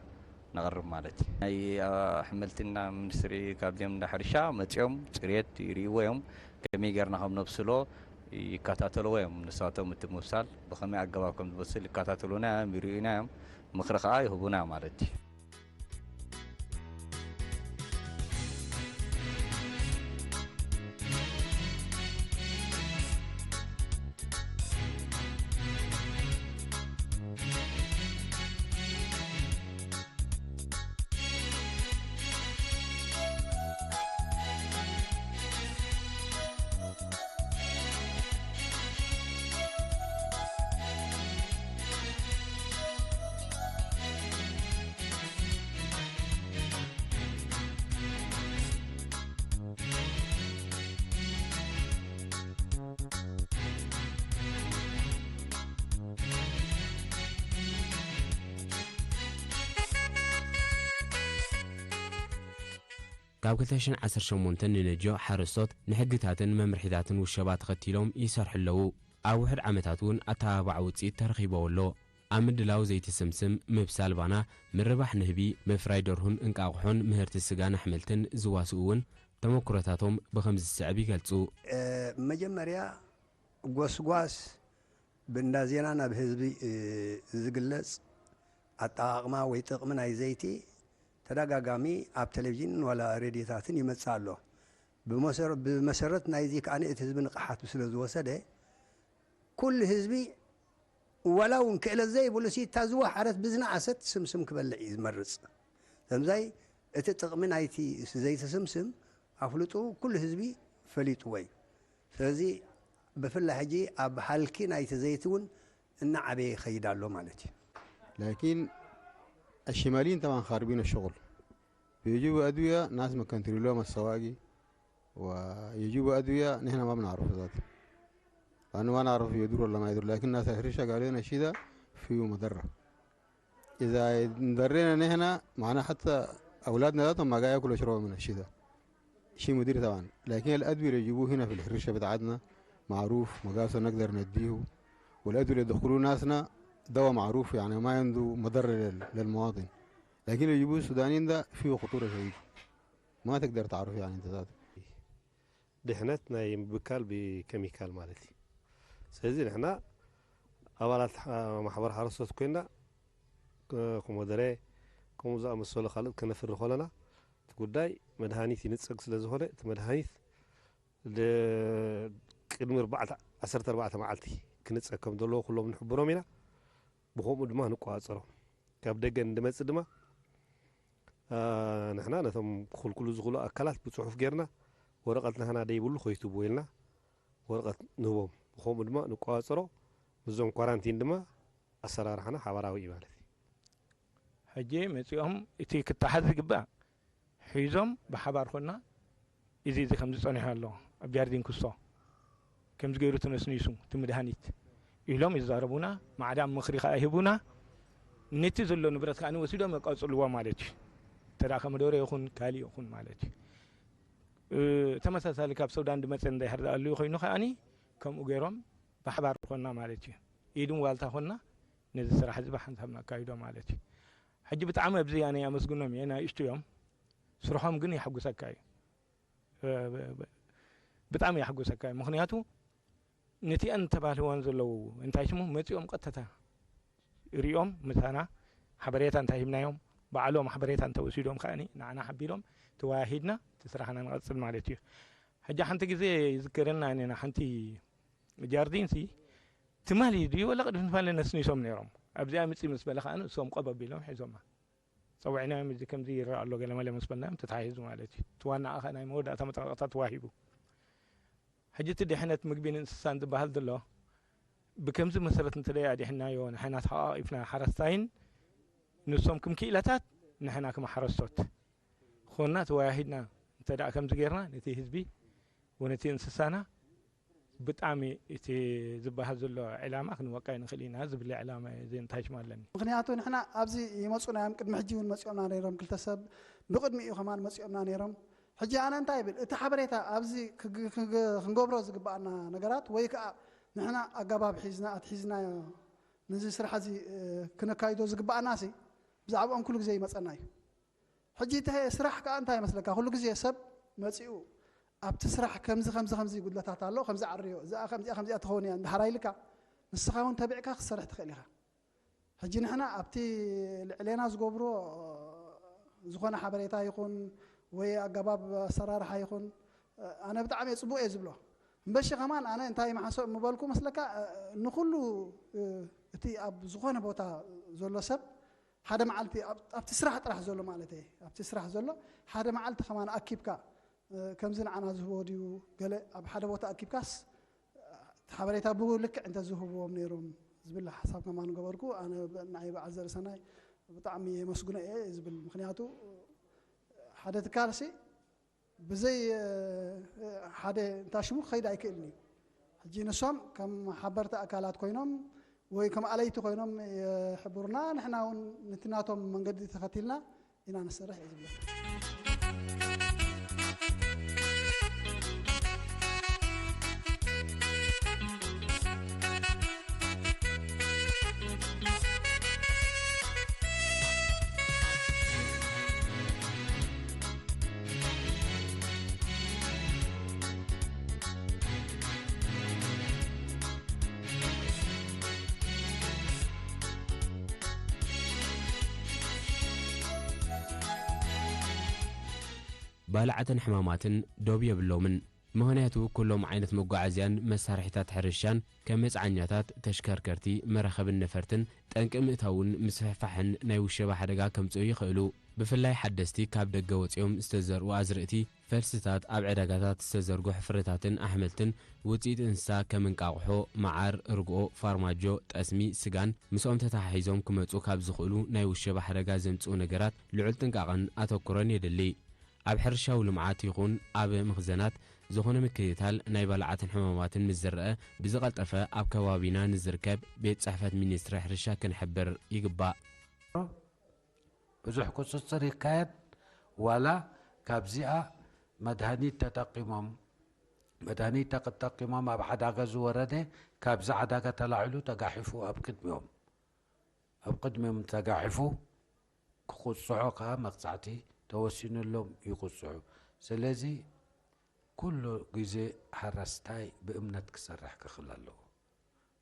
ነቕርብ ማለት እዩ። ናይ ኣሕምልትና ሚኒስትሪ ካብዚኦም እንዳ ሕርሻ መጺኦም ጽሬት ይርእይዎ እዮም። ከመይ ጌርና ከም ነብስሎ ይከታተልዎ እዮም። ንሳቶም እቲ ምብሳል ብኸመይ ኣገባብ ከም ዝበስል ይከታተሉና እዮም፣ ይርእዩና እዮም፣ ምኽሪ ከኣ ይህቡና ማለት እዩ። ካብ ክልተ ሽሕን ዓሰርተ ሸሞንተን ንነጆ ሓረስቶት ንሕግታትን መምርሒታትን ውሸባ ተኸቲሎም ይሰርሑ ኣለዉ። ኣብ ውሑድ ዓመታት እውን ኣተባባዕ ውፅኢት ተረኺብዎ ኣሎ። ኣብ ምድላው ዘይቲ ስምስም፣ ምብሳል ባና፣ ምርባሕ ንህቢ፣ ምፍራይ ደርሁን እንቃቑሖን ምህርቲ ስጋን ኣሕምልትን ዝዋስኡ እውን ተመኩሮታቶም ብኸምዚ ዝስዕብ ይገልጹ። እ፣ መጀመርያ ጎስጓስ ብእንዳ ዜና ናብ ህዝቢ፣ እ፣ ዝግለጽ ኣጠቓቕማ ወይ ጥቕሚ ናይ ዘይቲ ተደጋጋሚ ኣብ ቴሌቪዥንን ዋላ ሬድዮታትን ይመጽእ ኣሎ። ብመሰረ-፣ ብመሰረት ናይዚ ከኣ እቲ ህዝቢ ንቕሓት ስለ ዝወሰደ፣ ኩሉ ህዝቢ ዋላ እውን ክእለት ዘይብሉ ሲ እታ ዝወሓረት ብዝነኣሰት ስምስም ክበልዕ እዩ ዝመርጽ። ከምዛይ እቲ ጥቕሚ ናይቲ ዘይቲ ስምስም ኣፍልጡ ኩሉ ህዝቢ ፈሊጥዎ እዩ። ስለዚ ብፍላይ ሕጂ ኣብ ሃልኪ ናይቲ ዘይቲ እውን እናዓበየ ይኸይድ ኣሎ ማለት እዩ። لكن الشماليين طبعا خاربين الشغل. بيجيبوا أدوية ناس ما كنترولوهم السواقي، ويجيبوا أدوية نحن ما بنعرف ذاته، لأنه ما نعرف يضر ولا ما يضر، لكن ناس الحرشة قالوا لنا الشيء ده فيه مضرة. إذا انضرينا نحن، معناه حتى أولادنا ذاتهم ما قاعد ياكلوا يشربوا من الشيء ده. شيء مدير طبعا، لكن الأدوية اللي يجيبوه هنا في الحرشة بتاعتنا معروف مقاسه نقدر نديه، والأدوية اللي يدخلوه ناسنا دواء معروف، يعني ما عنده مضرة لل-، للمواطن. لكن اللي يجيبوه السودانيين ده فيه خطورة شديد، ما تقدر تعرف يعني انت ذاته. ድሕነት ናይ ምብካል ብከሚካል ማለት እዩ። ስለዚ ንሕና ኣባላት ሓ-፣ ማሕበር ሓረስቶት ኮይና፣ እ፣ ኮሞደረ፣ ከምኡ ዝኣመሰሉ ካልኦት ከነፍሪ ከለና፣ እቲ ጉዳይ መድሃኒት ይንጸግ ስለ ዝኾነ፣ እቲ መድሃኒት ደ-፣ ቅድሚ ኣርባዕተ፣ ዓሰርተ ኣርባዕተ መዓልቲ ክንጸግ ከም ዘለዎ ኩሎም ንሕብሮም ኢና። ብኸምኡ ድማ ንቆጻጸሮም። ካብ ደገ ንድመጽእ ድማ፣ እ፣ ንሕና ነቶም ክኹልኩሉ ዝኽእሉ ኣካላት ብጽሑፍ ጌርና፣ ወረቐት ናህና ደይብሉ ከይትብዎ ኢልና ወረቐት ንህቦም። ብኸምኡ ድማ ንቆጻጸሮ። ምስዞም ኳራንቲን ድማ ኣሰራርሓና ሓባራዊ እዩ ማለት እዩ። ሕጂ መጺኦም እቲ ክተሓዝ ዝግባእ ሒዞም ብሓባር ኮና፣ እዚ፣ እዚ ከምዚ ጸኒሑ ኣሎ ኣብ ጃርዲን ክስቶ፣ ከምዚ ገይሩ ተነስኒሱ እቲ መድሃኒት ኢሎም ይዛረቡና። ማዕዳም ምኽሪ ከኣ ይህቡና። ነቲ ዘሎ ንብረት ከኣ ወሲዶም የቃጽልዎ ማለት እዩ። እንተ ደኣ ኮመደረ ይኹን ካልእ ይኹን ማለት እዩ። እ፣ ተመሳሳሊ ካብ ሱዳን ዝመጸ እንዳይሕር ዝኣልዩ ኮይኑ ከኣኒ ከምኡ ገይሮም ብሓባር ኮና ማለት እዩ። ኢድን ዋልታ ኮና ነዚ ስራሕ እዚ ብሓንሳብ ነካይዶ ማለት እዩ። ሕጂ ብጣዕሚ ኣብዚ ኣነ ኣመስግኖም እየ፣ ንኣሽቱ እዮም። ስርሖም ግን የሐጉሰካ እዩ። እ፣ ብ-፣ ብ-፣ ብጣዕሚ የሐጉሰካ እዩ። ምኽንያቱ ነቲአን ተባልህወን ዘለዉ እንታይ ሽሙ መጺኦም ቀጥታ ሪኦም ምሳና ሓበሬታ እንታይ ሂብናዮም፣ ባዕሎም ሓበሬታ እንተወሲዶም ከኣኒ ንዓና ሓቢሮም ተወያሂድና እቲ ስራሕና ንቐጽል ማለት እዩ። ሕጂ ሓንቲ ግዜ ይዝከረና እኔና ሓንቲ ጃርዲንሲ ትማሊ ድዩ ወላ ቅድሚ ትማሊ ነስኒሶም ነይሮም። ኣብዚኣ ምጺ ምስ በለ ከኣ ንሶም ቆብ ኣቢሎም ሒዞማ። ጸዊዕናዮም እዚ ከምዚ ይረኣ ኣሎ ገለ መለ ምስ በልናዮም ተታሒዙ ማለት እዩ። እቲ ዋና ኣኸ ናይ መወዳእታ መጠንቀቕታ ተዋሂቡ። ሕጂ እቲ ድሕነት ምግቢ ንእንስሳን ዝበሃል ዘሎ ብከምዚ መሰረት እንተ ደይ ኣድሒናዮ ንሕና ተሓቓቒፍና ሓረስታይን ንሶም ክም ክኢለታት ንሕና ክም ሓረስቶት ኾንና ተወያሂድና እንተ ደኣ ከምዚ ጌርና ነቲ ህዝቢ ወነቲ እንስሳና ብጣዕሚ እቲ ዝበሃል ዘሎ ዕላማ ክንወቃይ ንኽእል ኢና ዝብል ዕላማ እዩ ዘንታሽም ኣለኒ። ምኽንያቱ ንሕና ኣብዚ ይመፁና እዮም። ቅድሚ ሕጂ እውን መፂኦምና ነይሮም ክልተ ሰብ ብቕድሚኡ ከማን መፂኦምና ነይሮም። ሕጂ ኣነ እንታይ ይብል እቲ ሓበሬታ ኣብዚ ክግ- ክግ- ክንገብሮ ዝግበኣና ነገራት ወይ ከዓ ንሕና ኣገባብ ሒዝና ኣትሒዝናዮ ነዚ ስራሕ እዚ እ፣ ክነካይዶ ዝግበኣና ሲ ብዛዕባኦም ኩሉ ግዜ ይመፀና እዩ። ሕጂ እቲ ስራሕ ከዓ እንታይ ይመስለካ? ኩሉ ግዜ ሰብ መፂኡ ኣብቲ ስራሕ ከምዚ ከምዚ ከምዚ ጉድለታት ኣሎ፣ ከምዚ ዓርዮ፣ እዚኣ ከምዚኣ ከምዚኣ ትኸውን እያ እንዳሓራ ኢልካ ንስኻ እውን ተቢዕካ ክትሰርሕ ትኽእል ኢኻ። ሕጂ ንሕና ኣብቲ ልዕሌና ዝገብሮ ዝኾነ ሓበሬታ ይኹን ወይ ኣገባብ ኣሰራርሓ ይኹን ኣነ ብጣዕሚ እየ ፅቡቅ እየ ዝብሎ። እምበሺ ከማን ኣነ እንታይ መሓሰብ ምበልኩ መስለካ ንኩሉ እቲ ኣብ ዝኾነ ቦታ ዘሎ ሰብ ሓደ መዓልቲ ኣብቲ ስራሕ ጥራሕ ዘሎ ማለት እየ ኣብቲ ስራሕ ዘሎ ሓደ መዓልቲ ከማን ኣኪብካ ከምዚ ንዓና ዝህቦ ድዩ ገለ ኣብ ሓደ ቦታ ኣኪብካስ እቲ ሓበሬታ ብልክዕ እንተዝህብዎም ነይሮም ዝብል ሓሳብ ከማን ገበርኩ። ኣነ ንዓይ በዓል ዘርእሰናይ ብጣዕሚ የመስግኖ እየ ዝብል ምክንያቱ ሓደ ትካል ሲ ብዘይ ሓደ እንታ ሽሙ ክኸይድ ኣይክእልን እዩ። ሕጂ ንሶም ከም ሓበርቲ ኣካላት ኮይኖም ወይ ከም ኣለይቲ ኮይኖም የሕብሩና፣ ንሕና እውን ነቲ ናቶም መንገዲ ተኸቲልና ኢና ንሰርሕ እየ ዝብለካ። ባልዓትን ሕማማትን ዶብ የብሎምን። ምኽንያቱ ኩሎም ዓይነት መጓዓዝያን መሳርሒታት ሕርሻን ከም መጽዓኛታት፣ ተሽከርከርቲ፣ መራኸብን ነፈርትን ጠንቂ ምእታውን ምስፍሕፋሕን ናይ ውሸባ ሓደጋ ከምጽኡ ይኽእሉ። ብፍላይ ሓደስቲ ካብ ደገ ወጺኦም ዝተዘርኡ ኣዝርእቲ፣ ፈልስታት፣ ኣብ ዕዳጋታት ዝተዘርግሑ ፍረታትን ኣሕምልትን፣ ውጽኢት እንስሳ ከም እንቃቑሖ፣ መዓር፣ ርግኦ፣ ፋርማጆ፣ ጠስሚ፣ ስጋን ምስኦም ተተሓሒዞም ክመጹ ካብ ዝኽእሉ ናይ ውሸባ ሓደጋ ዘምጽኡ ነገራት ልዑል ጥንቃቐን ኣተኩሮን የድሊ። ኣብ ሕርሻዊ ልምዓት ይኹን ኣብ መኽዘናት ዝኾነ ምክትታል ናይ ባልዓትን ሕማማትን ምስ ዝረአ ብዝቐልጠፈ ኣብ ከባቢና ንዝርከብ ቤት ጽሕፈት ሚኒስትሪ ሕርሻ ክንሕብር ይግባእ። ብዙሕ ቁፅፅር ይካየድ። ዋላ ካብዚኣ መድሃኒት ተጠቂሞም መድሃኒት ተጠቂሞም ኣብ ዓዳጋ ዝወረደ ካብዚ ዓዳጋ ተላዒሉ ተጋሒፉ ኣብ ቅድሚኦም ኣብ ቅድሚኦም ተጋሒፉ ክቁፅዖ ከዓ መቅፃዕቲ ተወሲኑሎም ይቁፅዑ። ስለዚ ኩሉ ግዜ ሓረስታይ ብእምነት ክሰርሕ ክኽእል ኣለዎ።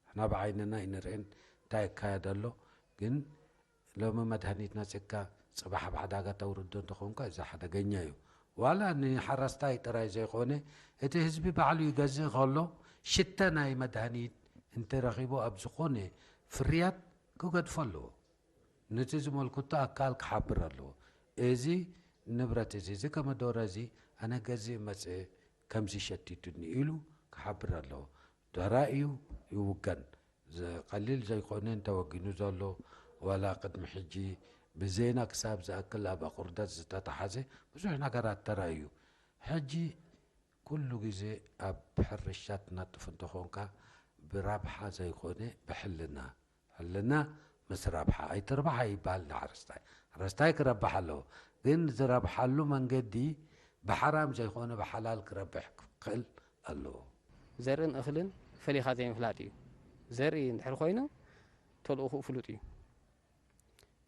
ንሕና ብዓይንና ኣይንርእን እንታይ ይካየድ ኣሎ፣ ግን ሎሚ መድሃኒት ነፂግካ ፅባሕ ኣብ ዕዳጋ ተውርዶ እንተኾንካ እዚ ሓደገኛ እዩ። ዋላ ንሓረስታይ ጥራይ ዘይኮነ እቲ ህዝቢ ባዕሉ ይገዝእ ከሎ ሽተ ናይ መድሃኒት እንተረኺቡ ኣብ ዝኾነ ፍርያት ክገድፎ ኣለዎ። ነቲ ዝመልክቶ ኣካል ክሓብር ኣለዎ። እዚ ንብረት እዚ እዚ ከመዶረ እዚ ኣነ ገዝእ መፅእ ከምዚ ሸቲቱኒ ኢሉ ክሓብር ኣለዎ። ተራእዩ ይውገን። ቀሊል ዘይኮነ እንተወጊኑ ዘሎ ዋላ ቅድሚ ሕጂ ብዜና ክሳብ ዝኣክል ኣብ ኣቑርደት ዝተተሓዘ ብዙሕ ነገራት ተራእዩ። ሕጂ ኩሉ ግዜ ኣብ ሕርሻ ትነጥፍ እንተኾንካ ብራብሓ ዘይኮነ ብሕልና ሕልና ምስ ረብሓ ኣይትርባሕ ኣይበሃል ንሓረስታይ። ሓረስታይ ክረብሕ ኣለዎ፣ ግን ዝረብሓሉ መንገዲ ብሓራም ዘይኮነ ብሓላል ክረብሕ ክኽእል ኣለዎ። ዘርእን እኽልን ፈሊኻ ዘይምፍላጥ እዩ። ዘርኢ እንድሕር ኮይኑ ተልእኹኡ ፍሉጥ እዩ።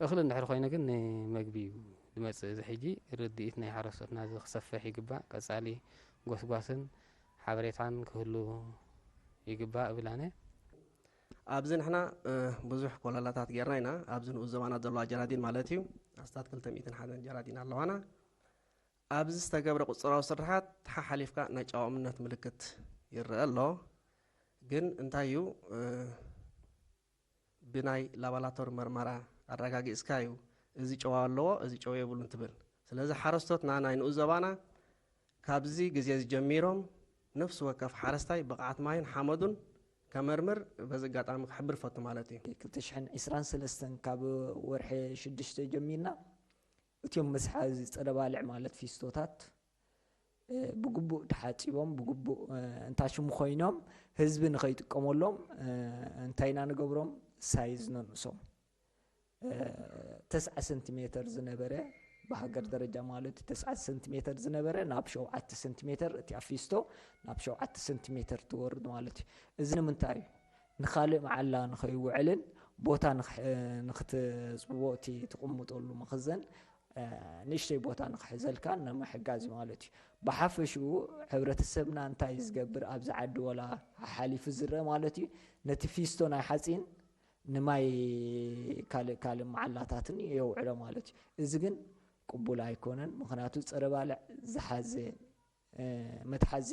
እኽሊ እንድሕር ኮይኑ ግን ንመግቢ እዩ ዝመፅእ። እዚ ሕጂ ርድኢት ናይ ሓረስቶትና እዚ ክሰፍሕ ይግባእ። ቀፃሊ ጎስጓስን ሓበሬታን ክህሉ ይግባእ እብል ኣነ። ኣብዚ ንሕና ብዙሕ ኮለላታት ጌርና ኢና። ኣብዚ ንኡስ ዞባና ዘለዋ ጀራዲን ማለት እዩ። ኣስታት ክልተ ሚእትን ሓደን ጀራዲን ኣለዋና። ኣብዚ ዝተገብረ ቁፅራዊ ስርሓት ሓሓሊፍካ ናይ ጨዋምነት ምልክት ይረአ ኣሎ። ግን እንታይ እዩ ብናይ ላባላቶሪ መርመራ ኣረጋጊፅካ እዩ እዚ ጨው ኣለዎ እዚ ጨው የብሉን ትብል። ስለዚ ሓረስቶትና ናይ ንኡስ ዞባና ካብዚ ግዜ እዚ ጀሚሮም ነፍሲ ወከፍ ሓረስታይ ብቕዓት ማይን ሓመዱን ከመርምር በዚ ኣጋጣሚ ክሕብር እፈቱ ማለት እዩ። ክልተ ሽሕን ዕስራን ሰለስተን ካብ ወርሒ ሽዱሽተ ጀሚርና እትዮም መስሓዚ ፀረ ባልዕ ማለት ፊስቶታት ብግቡእ ተሓፂቦም ብግቡእ እንታሽሙ ኮይኖም ህዝቢ ንኸይጥቀመሎም እንታይ ኢና ንገብሮም? ሳይዝ ነንእሶም ተስዓ ሰንቲሜተር ዝነበረ ብሃገር ደረጃ ማለት እዩ ተስዓ ሰንቲሜተር ዝነበረ ናብ ሸውዓተ ሰንቲሜተር እቲ ኣፊስቶ ናብ ሸውዓተ ሰንቲሜተር ትወርድ ማለት እዩ። እዚ ንምንታይ እዩ? ንኻልእ መዓላ ንኸይውዕልን ቦታ ንክትፅብቦ እቲ ትቕምጠሉ መኽዘን ንእሽተይ ቦታ ንክሕዘልካ ንምሕጋዝ ማለት እዩ። ብሓፈሽኡ ሕብረተሰብና እንታይ ዝገብር ኣብዚ ዓዲ ወላ ሓሓሊፉ ዝረአ ማለት እዩ ነቲ ፊስቶ ናይ ሓፂን ንማይ ካልእ ካልእ መዓላታትን የውዕሎ ማለት እዩ። እዚ ግን ቅቡል ኣይኮነን። ምክንያቱ ፀረ ባልዕ ዝሓዘ መትሓዚ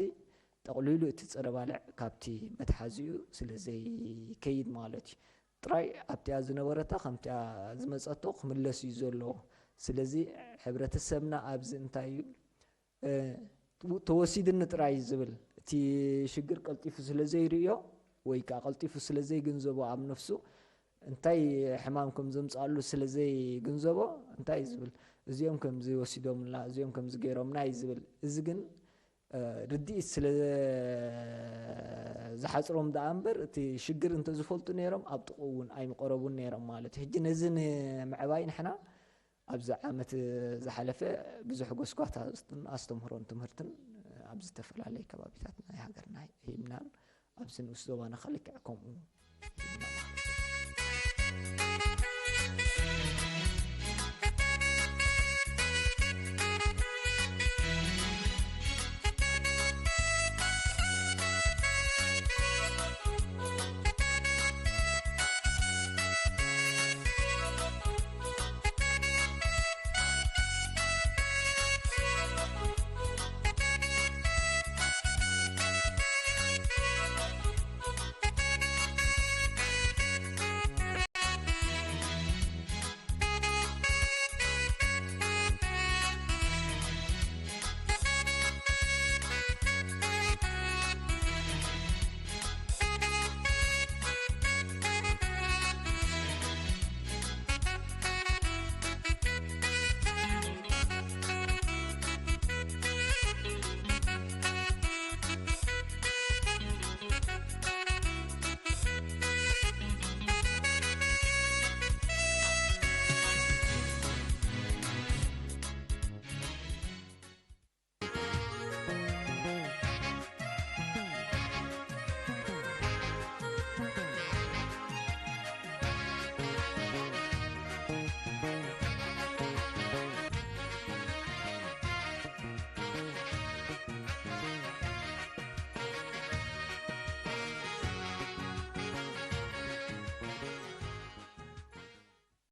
ጠቕሊሉ እቲ ፀረ ባልዕ ካብቲ መትሓዚኡ ስለ ዘይከይድ ማለት እዩ። ጥራይ ኣብቲኣ ዝነበረታ ከምቲኣ ዝመፀቶ ክምለስ እዩ ዘለዎ። ስለዚ ሕብረተሰብና ኣብዚ እንታይ እዩ ተወሲድኒ ጥራይ እዩ ዝብል እቲ ሽግር ቀልጢፉ ስለ ዘይርእዮ ወይ ከዓ ቀልጢፉ ስለ ዘይግንዘቦ ኣብ ነፍሱ እንታይ ሕማም ከም ዘምፅኣሉ ስለ ዘይግንዘቦ እንታይ እዩ ዝብል እዚኦም ከምዚ ወሲዶምና እዚኦም ከምዚ ገይሮምና እዩ ዝብል። እዚ ግን ርድኢት ስለ ዝሓፅሮም ደኣ እምበር እቲ ሽግር እንተዝፈልጡ ነይሮም ኣብ ጥቕኡ እውን ኣይምቐረቡን ነይሮም ማለት እዩ። ሕጂ ነዚ ንምዕባይ ንሕና ኣብዚ ዓመት ዝሓለፈ ብዙሕ ጎስጓስን ኣስተምህሮን ትምህርትን ኣብ ዝተፈላለየ ከባቢታት ናይ ሃገርና ሂብናን ኣብዚ ንኡስ ዞባና ከ ልክዕ ከምኡ ሂብና።